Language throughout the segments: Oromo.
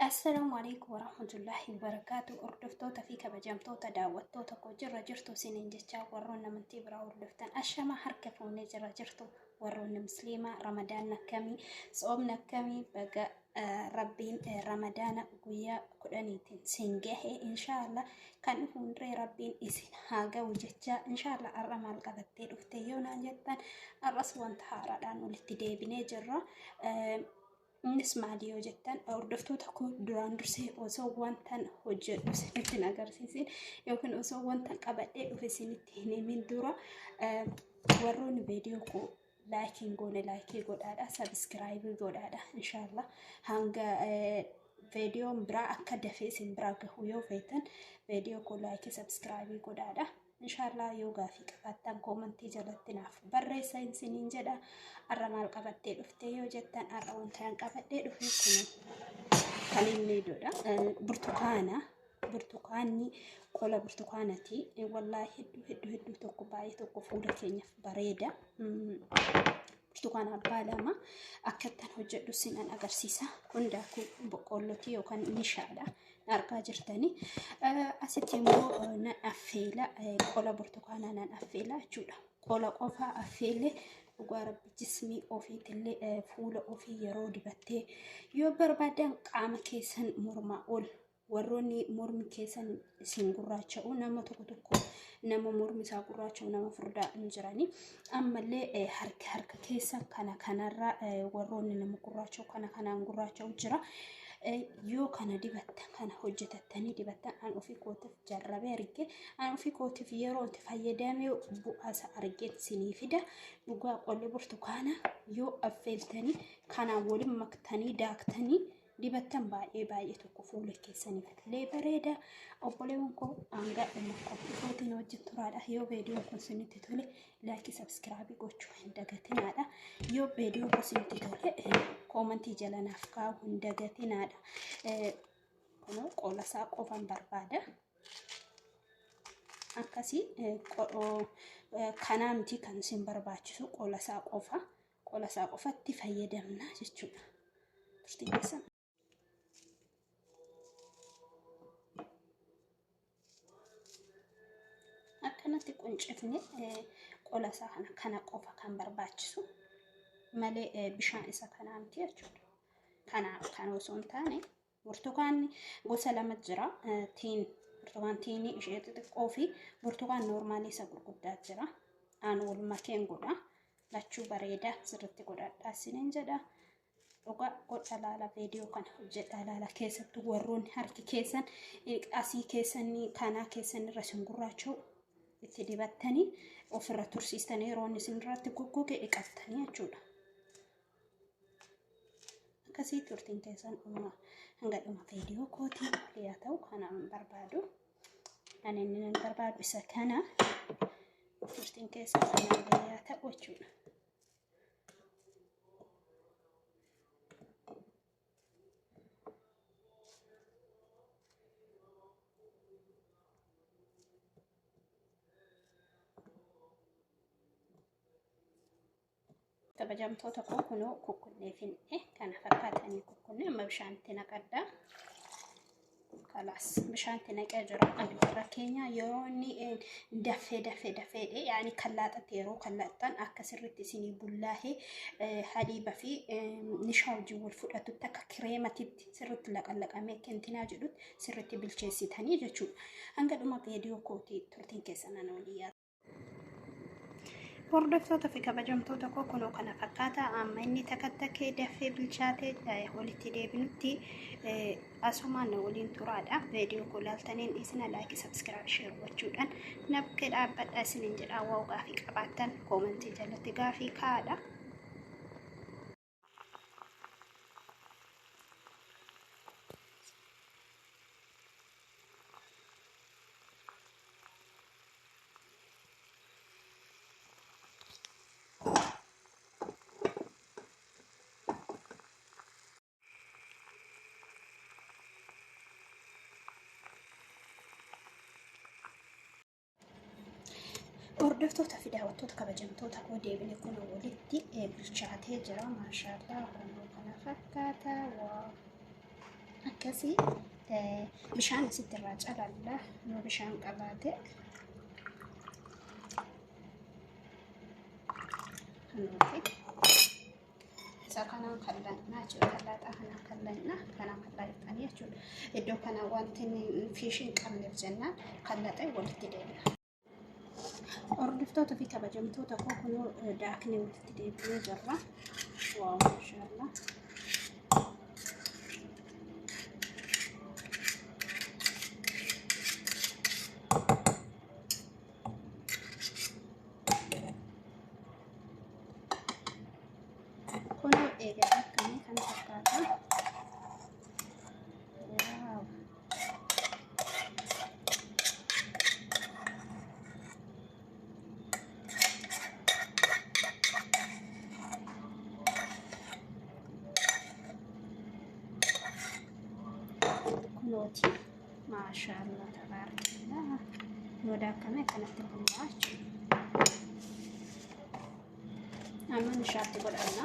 Assalaamu alaikum warahmatullahi wabarakaatu. Hordoftoota fi kabajamtoota daawwattoota koo, jirra jirtu isiniin jechaa, warroonni amantii biraa hordoftan ashama harka fuunee, jirra jirtu. Warroonni musliimaa Ramadaan akkamii? Tsoomni akkamii? Baga Rabbiin Ramadaana guyyaa 10tiin sin gahe. Inshaallah kan fuulduree Rabbiin isin haa ga'u jechaa, inshaallah har'a maal qabattee dhufte yoo naan jettan, har'as wanta haaraadhaan walitti deebinee jirra. Innis maali yoo jettan, hordoftoota koo, duraan dursee osoo wantan hojjedhu isinitti hin agarsiisin yookiin osoo wantan qabadhee dhufe isinitti hin himin dura, warroonni viidiyoo koo like hin goone like godhaadha, subscribe godhaadha. Inshaallah hanga viidiyoon biraa akka dafee isin biraa gahu yoo feetan, viidiyoo koo like, subscribe godhaadha. Inshaallah yoo gaafii qabaattan comment jalatti naaf barreessa isiniin jedha. Har'a maal qabattee dhuftee yoo jettan, har'a wanta an qabadhee dhufe kun kan inni iddoodha. Burtukaana. Burtukaanni qola burtukaanati. Wallaahi hedduu hedduu hedduu tokko baay'ee tokko fuula keenyaaf bareeda. Burtukaana abbaa lama akka ittiin hojjedhu sinan agarsiisa. Kun daakuu boqqoollotii yookaan nishaadha. Argaa jirtanii. Asitti immoo nan affeela, qola burtukaanaa nan affeela jechuudha. Qola qofaa affeellee, dhugaa Rabbi, jismii ofiitillee fuula ofii yeroo dibattee, yoo barbaadan qaama keessan mormaa ol, warroonni mormi keessan isin gurraacha'u, nama tokko tokko nama mormi isaa gurraacha'u, nama furdaa hin jirani. Ammallee harka keessa kana kanarra warroonni nama gurraacha'u kana kanaan gurraacha'u jira. Yoo kana dibattan, kana hojjetattanii dibattan, an ofii kootiif jarrabee arge, an ofii kootiif yeroo itti fayyadamee bu'aasa argeen sinii fida. Dhugaa, qolli burtukaana yoo affeeltanii kanaan waliin maktanii daaktanii dibattan, baay'ee baay'ee tokko fuula keessaniif illee bareeda. Obboleewwan koo, hanga dhuma qophii kootiin wajjin turaadha. Yoo viidiyoon kun isinitti tole, like, subscribe gochuu hin dagatinaadha. Yoo viidiyoon kun isinitti tole, comment jala naaf kaa'uu hin dagatinaadha. Kunoo qola isaa qofan barbaada. Akkasii kanaa miti kan isin barbaachisu, qola isaa qofa. Qola isaa qofatti fayyadamna jechuudha. Turtiin keessan. Akkanatti quncifne qola isaa kana qofa kan barbaachisu malee bishaan isa kanaa miti jechuudha. Kanaaf kan osoo hin taane, burtukaanni gosa lama jira. Tiin burtukaan tiinii ishee xixiqqoo fi burtukaan normal isa gurguddaa jira. Aan wal makeen godha. Lachuu bareeda, sirriitti godhadhaa isiniin jedha. Dhugaa godha, laala, viidiyoo kana hojjedha, laala. Keessattuu warroonni harki keessan asii keessan kanaa keessan irra isin gurraacha'u, itti dibattanii ofirra tursiistanii yeroo inni isin irratti goggoge dhiqattanii jechuudha. Akkasii turtiin keessan dhuma hanga dhuma viidiyoo kootii yaa ta'u. Kana barbaadu. Ani inni nan barbaadu isa kana. Turtiin keessan kana yaa ta'u jechuudha. Kabajamtoota koo, kunoo kukkunnee finne. Kana fakkaatanii kukkunnee amma bishaanitti naqadha. Kalaas, bishaanitti naqee jira abiddarra keenya. Yeroo inni dafee dafee dafee yaani kallaaxatti, yeroo kallaaxxan akka sirriitti isinii bullaahee haliiba fi nishaa wajjin wal fudhatutti, akka kireematitti sirriitti laqallaqamee kentinaa jedhutti sirriitti bilcheessitanii jechuudha. Hanga dhuma viidiyoo kootii turtiin keessan ana walii yaa. Hordoftoota fi kabajamtoota koo, kunoo kana fakkaata. Amma inni takattakee dafee bilchaatee walitti deebinutti asumaan waliin turaadha. Viidiyoo koo ilaaltaniin dhiisina, like, subscribe, share gochuudhaan na bukkee dhaabbadha isiniin jedha. Waa gaafii qabaattan comment jalatti gaafii kaa'adha. Hordoftoota fi daawwattoota kabajamtoota koo, deebine kun walitti bilchaatee jira. Maashaallah, kunoo kana fakkaata. Wow! Akkasii bishaan asitti irraa calalla yoo bishaan qabaate kunuuti. Isa kanaan kallannaa jechuudha. Kallaaxaa kanaan kallannaa kanaan kallaxanii jechuudha. Iddoo kana wanti fiishii hin qabneef jennaan kallaxee walitti deebina. Hordoftoota fi kabajamtoota koo kunoo daaknee walitti deebinee jirra. Waaw maashaallah. Kunoo eegaa akkamii kana fakkaata. Waaw. Kunooti maashaallah tabaarakallah. Yoo daakame akkanatti bullaa jechuudha. Amma nishaatti godhanna.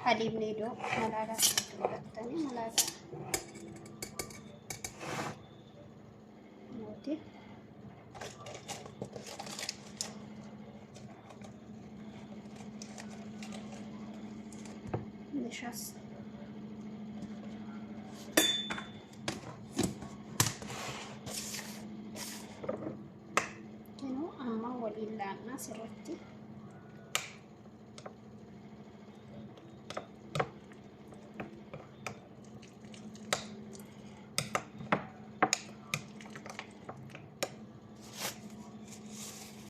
Haliib needoo malaagaa itti godhattanii malaagaa. Kunooti. Nishaas. Kunoo amma waliin laannaa sirriitti.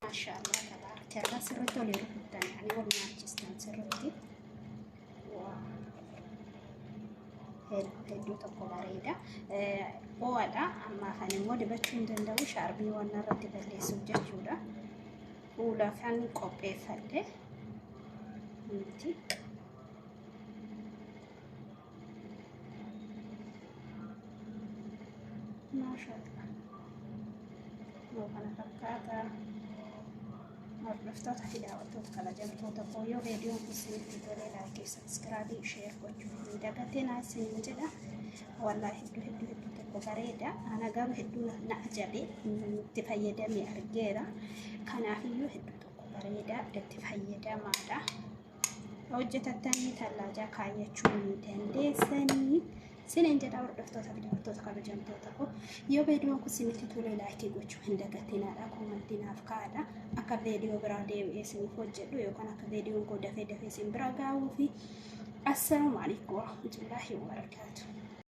Maashaallah tabaarakallah sirriitti walii rukuttan yani wal nyaachistan sirriitti. Hedduu tokko bareeda. Ho'aadha. Amma kan immoo dibachuu hin danda'u shaarbii waan irratti balleessuuf jechuudha. Fuula kan qopheeffadhe. Miti. Maashaallah. Yoo kana fakkaata. Hordoftoota fi daawwattoota kabajamtoota koo yoo viidiyoon kun isinitti tole laayikii, sabiskiraabii, sheer gochuu hin dagatinaa isiniin jedha. Wallaahi hedduu hedduu hedduu tokko bareeda. Ana garuu hedduu na ajabe itti fayyadamee argeera. Kanaafiyyuu hedduu tokko bareeda itti fayyadamaadha. Hojjetattanii tallaajaa kaayyachuu ni dandeessanii. Sinin jedha hordoftoota fi daawwattoota kabajamtoota koo yoo viidiyoon kun isinitti tole laayikii gochuu hin dagatinaadha. Koomantii naaf kaa'adha. Akka viidiyoo biraa deebi'ee isiniif hojjedhu yookaan akka viidiyoon koo dafee dafee isin bira gaahuu fi assalaamu alaikum warahmatullaahi wabarakaatu.